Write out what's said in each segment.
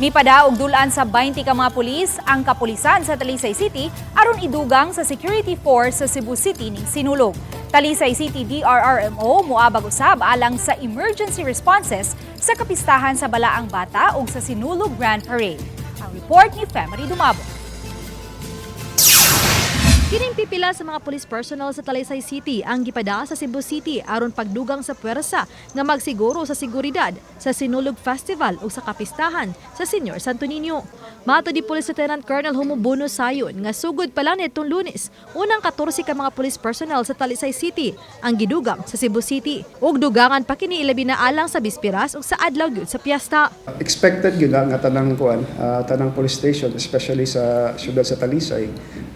Mipada og dul-an sa 20 ka mga pulis ang kapulisan sa Talisay City aron idugang sa security force sa Cebu City ning Sinulog. Talisay City DRRMO muabag usab alang sa emergency responses sa kapistahan sa Balaang Bata ug sa Sinulog Grand Parade. Ang report ni Femery Dumabok. Kining pipila sa mga police personnel sa Talisay City ang gipada sa Cebu City aron pagdugang sa puwersa nga magsiguro sa seguridad sa Sinulog Festival ug sa kapistahan sa Senior Santo Niño. Matod ni Police Lieutenant Colonel Humubuno Sayon nga sugod pa lang nitong Lunes, unang 14 ka mga police personnel sa Talisay City ang gidugang sa Cebu City ug dugangan pa kini ilabi na alang sa bispiras ug sa adlaw gyud sa piyesta. Expected gyud na nga tanang kuan, tanang police station, especially sa syudad sa Talisay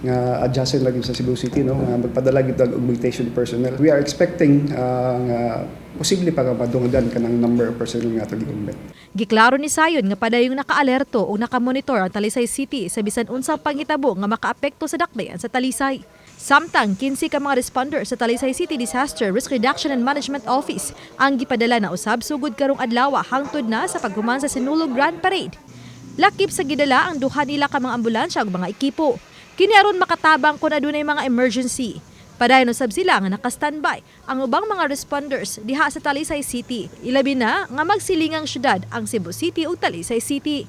nga adjacent lagi sa Cebu City, no, nga magpadala gyud og augmentation personnel. We are expecting nga posible pa nga madungagan kanang number of personnel nga ato gi-augment. Giklaro ni Sayon nga padayong nakaalerto ug nakamonitor ang Talisay City sa bisan unsang panghitabo nga makaapekto sa dakbayan sa Talisay. Samtang 15 ka mga responder sa Talisay City Disaster Risk Reduction and Management Office ang gipadala na usab sugod karong adlaw hangtod na sa paghuman sa Sinulog Grand Parade. Lakip sa gidala ang duha nila ka mga ambulansya ug mga ekipo. Kini aron makatabang kung adunay mga emergency. Padayon usab sila nga naka-standby ang ubang mga responders diha sa Talisay City. Ilabi na nga magsilingang syudad ang Cebu City ug Talisay City.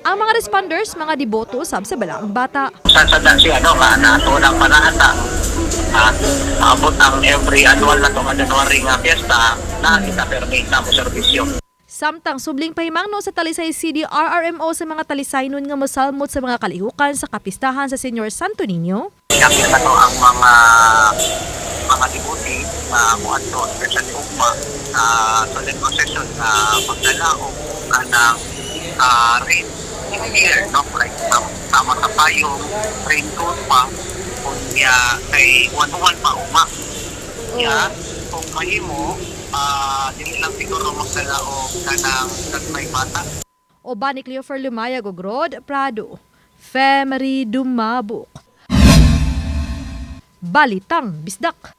Ang mga responders, mga deboto usab sa Balaang Bata. Sa sa siya, no, nga natulang panahata at abot ang every annual na to nga January nga fiesta na kita permit na mo serbisyo. Samtang subling pahimangno sa Talisay City RRMO sa mga Talisaynon nga mosalmot sa mga kalihukan sa kapistahan sa Senior Santo Niño. Kapit na to ang mga devotee nga moadto, especially ugma sa solemn procession, nga magdala og kanang rain gear, no, like sama sa payong, raincoat pa, unya kay one pa ugma ya. Kung mahimo, dili lang siguro magdala og kanang may bata. Uban ni Cleofer Lumayag ug Rod Prado. Femery Dumabok. Balitang Bisdak.